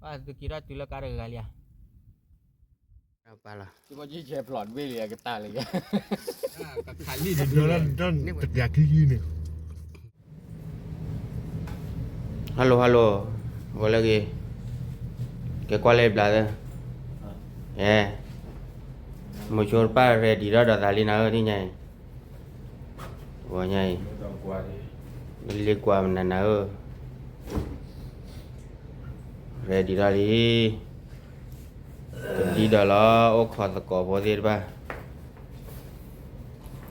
ဘၣ်သုက့ၤထီၣ်တုၤလၢကါတဂၤလံဧါ, ပာ်လီၤ, ဖျိးတဘ့ၣ်လံကတၢၢ်လံ, တပြးခံခံန့ၣ်, hello hello, ဂီၤလၢဂ့ၤ, ကဲကွၢ်လၢဘျးသၢ, အဲ, မုဆိတဖၣ် ready ထီၣ်ဒီးသးလံနၤဧၢ, သ့ၣ်ညါအံၤ, ဂီၤညါအံၤ, လ့ကွၢ်မနုၤနၤဧၢ, ready ထီၣ်လံ, ကဒံဒီးလီၤ အိၣ်ခိးသကိးဖိသ့ၣ်တဖၣ်,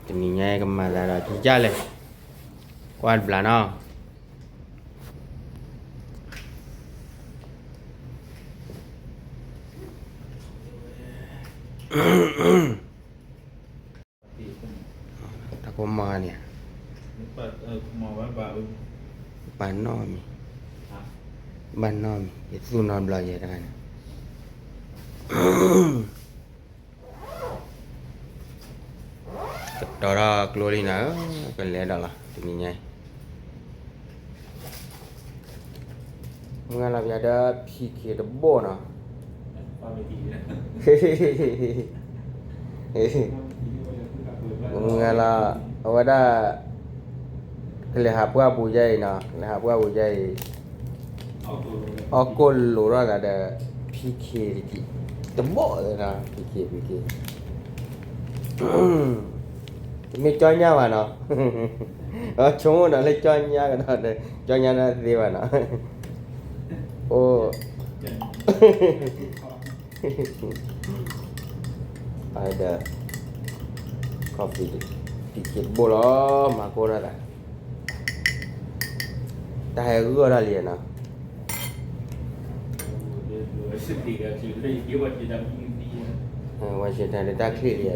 တနံၤညါအံၤကမၤသးဒီးကစၢ်လဲၣ်, ကွၢ်တဘျးနီၤ. တၢ်ကမီၤန့ၣ်, ဘၣ်နီၢ်မံၤ, ဘၣ်နီၢ်မံၤ ယသူၣ်နီတဘျီယဲတခါန့ၣ်, ကတီၤထီၣ်ကျိလံနၤဧၢ, ကလဲၤဒီးလီၤ တနံၤညါအံၤ မုၢ်ဂၤလီၤပယီၤဒီး ဖံခ့တဘိၣ်နီၤ, မုၢ်ဂၤလီၤ, အဝဲဒၣ် ကလဲၤဟးပှၢ်ပူၤယဲအံၤနီၤ, ကလဲၤဟးပှၢ်ပူၤယဲအံၤ, အီၣ်ကိၣ်လိာ်ထီၣ်သးဒီး ဖံခ့တဘိၣ်နီၤ, ဖံခ့ ဖံခ့ တမ့ၢ်ကၠီညါဘၣ်နီၤ, ဆိကမိၣ်ဒီးလၢကၠီညါကဒီးဒီး ကၠီညါတသ့ဘၣ်နီၤ, အိၣ် ဒီး coffee ဖံခ့တဘိၣ်လီၤ, မၤကိၢ်ထီၣ်သး, တၢ်ဟဲဂုာ်အီၣ်တၢ်လံနီၤ Washington တၢ်ချ့လံ,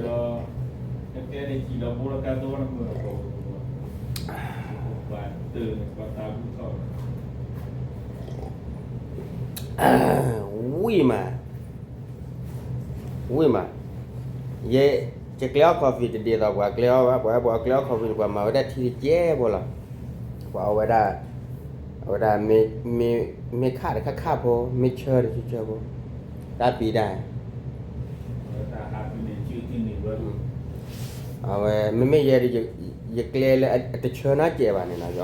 ဝံၣ်မး, ဝံၣ်မး, ယဲ ယကျဲအီၣ် coffee တဒ်သိးပှၤကျဲအီၣ်ဘၣ်, ပှၤ ပှၤကျဲအီၣ် coffee န့ၣ် ပှၤမၤဝဲဒၣ်ထံတကဲဖိလီၤ, ပှၤအီၣ်ဝဲဒၣ်, အဝဲဒၣ် မ့ၢ်ခးတခါခါဖိ, မ့ၢ်ဆၢတဆၢဆၢဖိ, တၢ်ပံတၢ် အဝဲ မ့မ့ၢ်ယဲ ယကျဲလၢအတဆၢနီတစဲးဘၣ်န့ၣ်နီၤ,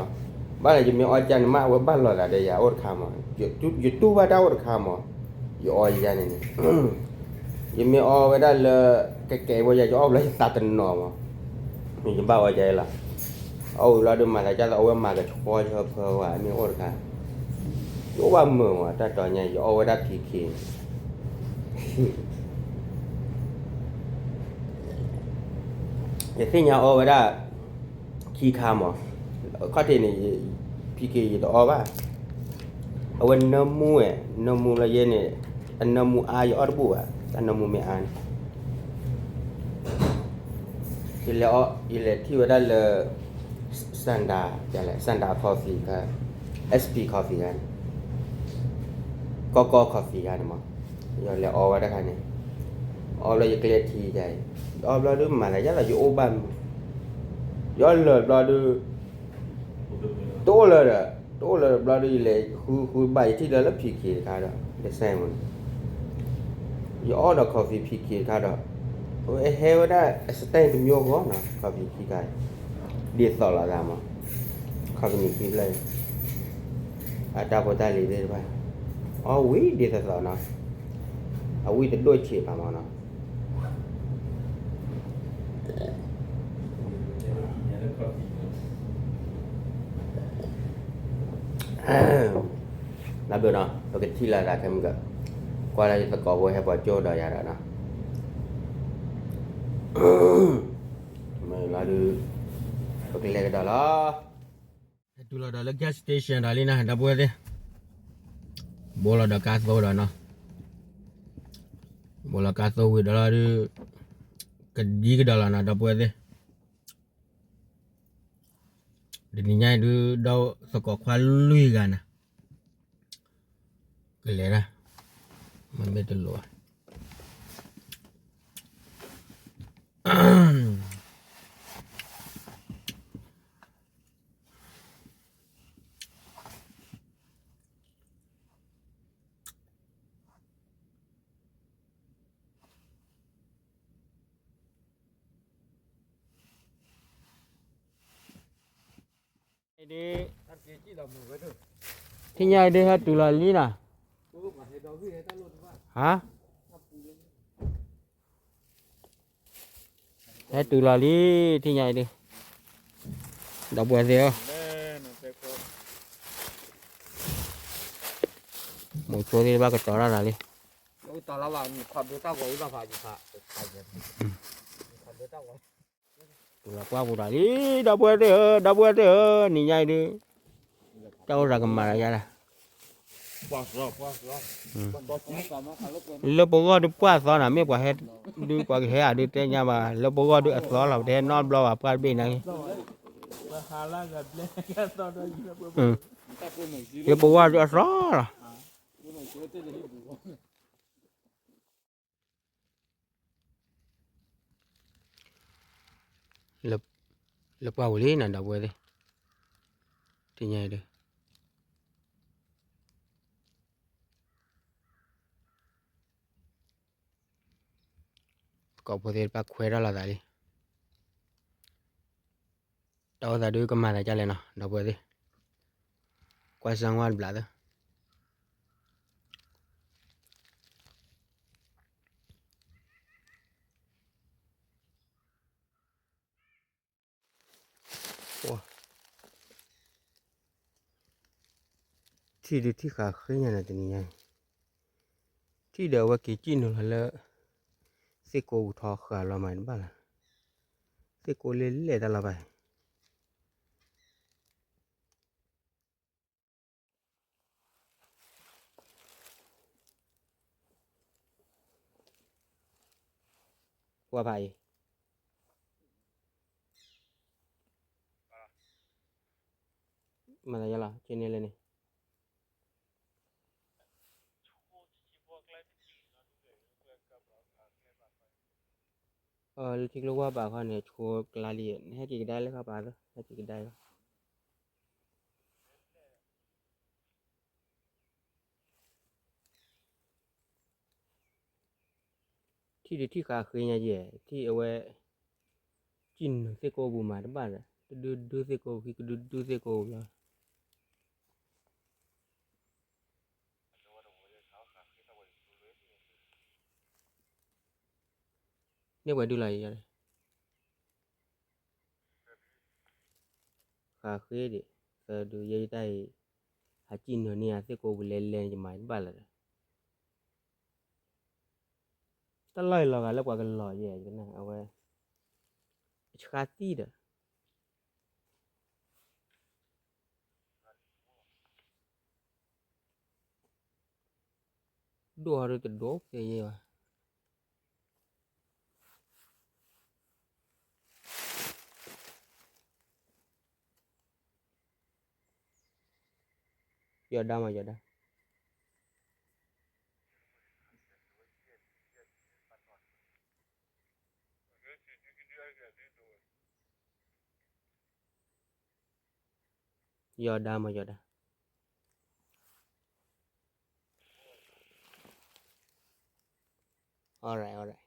ဘၣ်လၢယမ့ၢ်အီၣ်ကၢ်န့ၣ် မ့ၢ်အဝဲဘၣ်လီၤသးဒီးယၤအိၣ်တခါမး, ယတူၢ်ဘၣ်တၢ်အိၣ်တခါမး, ယအီယၤန့ၣ်န့ၣ်, ယမ့ၢ်အီဝဲဒၣ်လၢ ကကဲးဖိယၤ ယအီၣ်ဘျီယသးတနီၤမး, ယဘၣ်အီယၤလီၤ, အီၣ်ဝံၤဘျီဒုးမၤသးဒ်သိးအဝဲမၤကဆှီဆၢဖၢဝဲ မ့ၢ်အိၣ်တခါ, ယအိၣ်ဘၣ်မုာ်မး တၢ်တီၤညါ ယအီၣ်ဝဲဒၣ် ဖံခ့န့ၣ် ယသ့ၣ်ညါအီဝဲဒၣ် ခံခါမး, ခီၣ်ထံးန့ၣ် ဖံခ့ယတအီဘၣ်, အဝဲနၢမူဝဲ, နၢမူလၢယဲန့ၣ်, အနၢမူအါယအီၣ်တဘူၣ်ဘၣ်, တၢ်နၢမူမ့ၢ်အါန့ၣ် ယလဲၤအီ, ယလဲၤထံၣ်ဝဲဒၣ်လၢ Sanda, Sanda coffee ခါ, S P coffee ခါန့ၣ်, ကီကီ coffee ခါန့ၣ်မး, ယလဲၤအီဝဲဒၣ်ခါန့ၣ်, အီဘျီယကျဲထံယၤအံၤ, ယအီဘျီဒုးမၤသးဒ်သိးယအိၣ်ဘၣ်မုာ်, ယအီလၢာ်ဘျီဒုး တအိၣ်လၢၤဒီး, တအိၣ်လၢၤဘျီဒုး ယလဲၤဃုဃုဘၣ် ယထံၣ်လၢလၢ ဖံခ့တခါဒီး တစဲးမးန့ၣ်, ယအီဒီး coffee ဖံခ့တခါဒီး, အဝဲဟဲဝဲဒၣ် အစတဲတမျိုးဃီနီၤ coffee ခံခါ, ဒ်သိးလိာ်သးမး, coffee ခံဖျၢၣ်အံၤ, အတၢ်ဖိတၢ်လံၤသ့ၣ်တဖၣ်, အီဝံၤဒ်သိးသိးနီၤ, အဝံၤတဒိၣ်ဆံးဘၣ်မးနီၤ နဘျုးနီၤ ပကထံၣ်လိာ်သးခဲမုၢ်ကၢ, ကွၢ်လၢယသကိးဖိဟဲပိာ်ကၠိဒီးယၤဒီးနီၤ, မ့ၢ်လီၤဒုး, ပကလဲၤကဒီးလီၤ, ဟဲတုၤလီၤဒီးလၢ gas station ဒီးလံနီၤ ဒီပုၢ်ဝဲၢ်သ့ၣ်, ဘိလီၤဒီးကါသိဒီးနီၤ, ဘိလီၤကါသိဝံၤဒီးလီၤဒုး, ကဒံကဒီးလီၤနီၤ ဒီပုၢ်ဝဲၢ်သ့ၣ် တနံၤညါအံၤဒုး ဒီးသကိးခွါလွံၢ်ဂၤန့ၣ်, ကလဲၤဒၣ်, မ့မ့ၢ်တလိၣ်ဘၣ်, အ ထံၣ်ညါအံၤဒုး ဟဲတုၤလီၤလံနီၤ, ဟါ, ဟဲတုၤလီၤလံ, ထံၣ်ညါအံၤဒုး, ဒီပုၢ်ဝဲၢ်သ့ၣ်ဧၢ, မိၤဆိသ့ၣ်တဖၣ်ကတီၤထီၣ်သးလံ, တုၤလီၤကွၢ်ပူၤဒီးလံ, ဒီပုၢ်ဝဲၢ်သ့ၣ်ဧၢ, ဒီပုၢ်ဝဲၢ်သ့ၣ်ဧၢ, နံၤညါအံၤဒုး, တၢ်အိၣ်သးကမၤဒီးယၤဒၣ် လၢပဂီၢ်ဒုးပှၢ်သီနီၤ, မ့ၢ်ပှၤဟဲဒုး ပှၤကဟဲဧါဒုးတဲညါဘၣ်, လၢပဂီၢ်ဒုးအသီလီၤ, ပတဟဲနီတဘျီဘၣ်, ပှၢ်တဘ့ၣ်န့ၣ်, လၢပဂီၢ်ဒုးအသီလီၤ, လၢပှၢ်ပူၤလံနီၤ ဒီပုၢ်ဝဲၢ်သ့ၣ်, ထံၣ်ညါအံၤဒုး ကိးဖိသ့ၣ်တဖၣ်ခွဲးထီၣ်လီၤသးလံ, တၢ်အိၣ်သးဒုးကမၤသးဒ်လဲၣ်နီၤ ဒီပုၢ်ဝဲၢ်သ့ၣ်, ကွၢ်စၢ်ဝါတဘျးသၢ ထံၣ်ဒုးထံၣ်ဃးဃ့ညါန့ၣ်တနံၤညါအံၤ, ထံၣ်ဒီးအဝဲက့ၤစံၣ်နုာ်လီၤလၢ သ့ၣ်ကိးပူၤထီၣ်ဃာ်လီၤမးတဘၣ်လၢၤ, သ့ၣ်ကိးလၢလဲၣ်တၢ်လီၤဘၣ်အံၤ ကွၢ်ဖးအံၤ, မၤသးယါလီၤ ကန့ၣ်လဲၣ်န့ၣ်, လၢထံကျိဝါဘၣ်ခီန့ၣ် ဆိကျါလံ, နဟဲက့ၤကဒါလၢခီပၤသၢ ဟဲက့ၤကဒါလီၤ. ထံၣ်ဒုးထံၣ်ဃာ်ဃ့ညါယဲၢ် ထံၣ်အဝဲ စံၣ်နုာ်သ့ၣ်ကိးပူၤမးတဘၣ်ဒီး တဒုဒုသ့ၣ်ကိးပူၤ ခံကဒုဒုသ့ၣ်ကိးပူၤလီၤ. န့ၢ်ပှဲၤဒုလီၤယၤ, ဃာ်ဃ့ဒံး, သၢဒုယဲယတၢ်အံၤ, ဟးစံၣ်နုာ်န့ၢ်ယၤသ့ၣ်ကိးပူၤလဲၤလဲၤန့ၣ် ယမၤတဘၣ်လၢၤဒီး တၢ်လီၢ်အံၤလီၤဂာ်လၢပှၤကလီၤယဲၢ် ယကနၣ်အဝဲ အဆှါသံဒီး ဒိၣ်ဟီဒုတဒိၣ်ကဲယဲၢ်ဘၣ်. ယီၤဒါမး ယီၤဒါ. ယီၤဒါမး ယီၤဒါ. Alright, alright.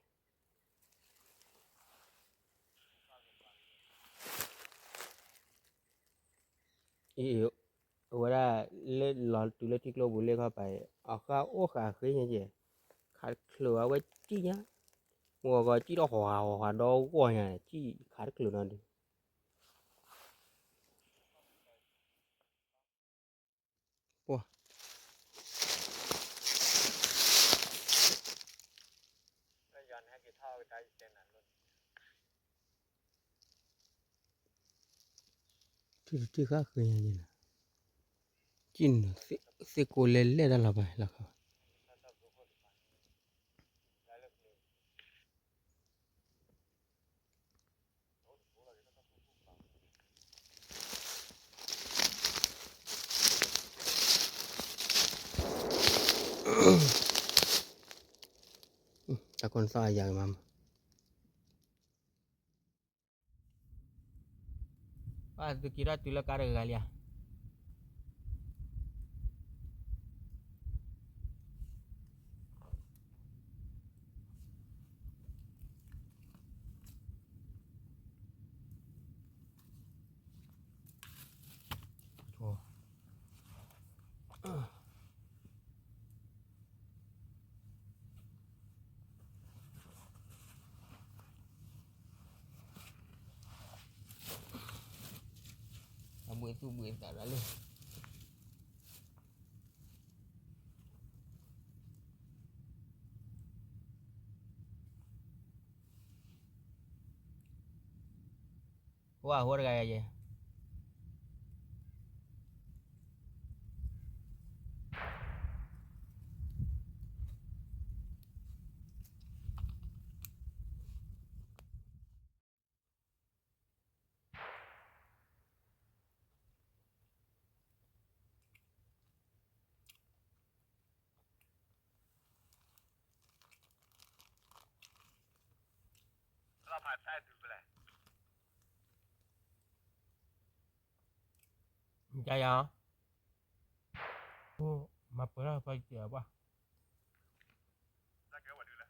အဝဲဒၣ်လၢလီၤတုၤလၢထံကျိပူၤလၢခီပၤအံၤ အဃၢအိၣ်ဃာ်ဃ့ညါကဲ, ခးတချုးအဝဲစံၣ်ညါ, မုၢ်ဂီၤဂီၤစံၣ်ထီၣ်ဟွါဟွါဒီဂီၢ်ညါ စံၣ်ခးတချုးနီၤဒုး ပှၤ ထံၣ်တထံၣ်ဃၣ်ဃ့ညါယဲၢ်နီၤ, စံၣ်နုာ်သ့ၣ်ကိးလဲၤလဲၣ်တၢ်လီၤဘၣ်လီၤခီ. တၢ်ခိၣ်နသီၣ်အယၤကမၤမး ဘၣ်သုက့ၤထီၣ်တုၤလၢကါတဂၤလံဧါ. တၢ် သူၣ်ဘှံးသးဒၣ်လံ. ဟိအဟိတဂၤယဲ. မ့ၢ်ယၤ, မၤပၢၤထီၣ်ပှၤစဲးပှၢ်,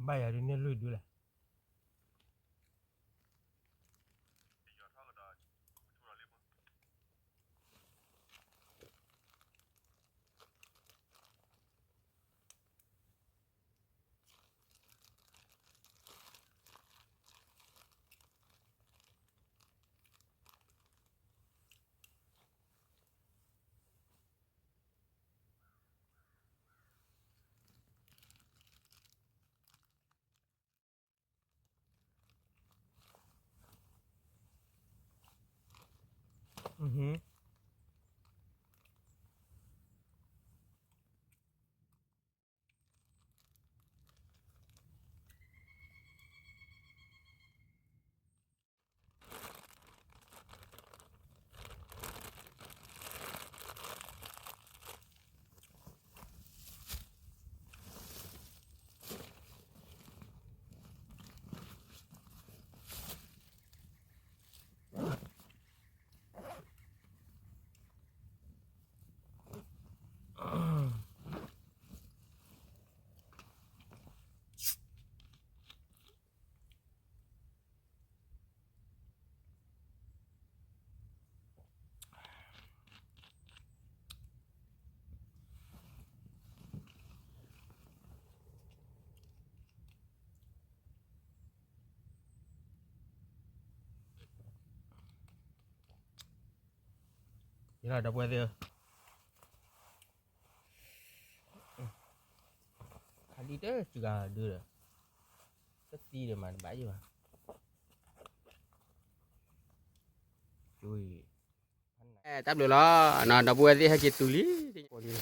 ဘၣ်ယၤဒုးန့ၢ်လွံၢ်ဒုလဲၣ်. ယလီၤဒီပုၢ်ဝဲၢ်သ့ၣ်ဧၢ, ခးလံတစှၤဒုဒီး, တသံဒီးမၤတဘၣ်ယဘၣ်. တၢ်ဘျုးလီၤ, ဒီပုၢ်ဝဲၢ်သ့ၣ်ဟဲက့ၤတုၤလံ, လၢတံၢ်လီၤ မ့ၢ်က့ၤကိးရၢ်တံၢ်လီၤလၢ ပာ်ယတၢ်ဒီးပာ်လီၤ,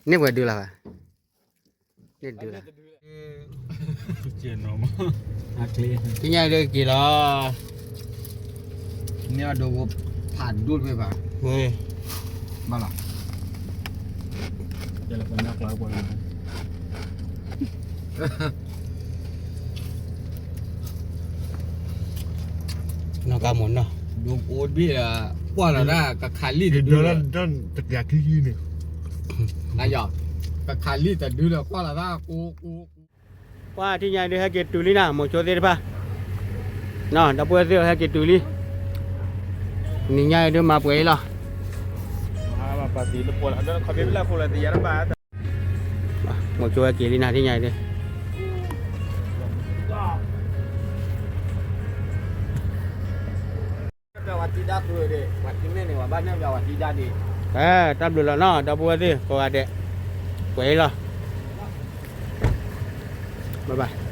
န့ၢ်ပှဲၤဒုလီၤဘၣ်, န့ၢ်ဒုလီၤ, ထံၣ်ညါဒုက့ၤလီၤ, န့ၢ်အဒိဖးဒိၣ်တဘ့ၣ်ဘၣ်, ဘၣ်လီၤ. နီၢ်ကါမုၢ်နီၢ်, ဒိအိၣ်တဘ့ၣ်ဒီး, ကွၢ်လီၤတၢ်ကခးလံတဒုလၢ, တကယၤခံဆံန့ၣ်, ကခးလံတဒုလၢကွၢ်လီၤတၢ်ကိကိ, ပှၤထံၣ်ညါဒုဟဲက့ၤတုၤလံနၤ, မိၤဆိသ့ၣ်တဖၣ်, နီၢ်ဒီပုၢ်ဝဲၢ်သ့ၣ်ဟဲက့ၤတုၤလံ, နံၤညါဒုမၤပှဲၤအံၤလီၤ. မိၤဆိဟဲက့ၤလံနၤ ထံၣ်ညါဒု, တၢ်ဘျုးလီၤနီၢ် ဒီပုၢ်ဝဲၢ်သ့ၣ်ကိးဂၤဒဲး, ပှဲၤအံၤလီၤ, bye bye.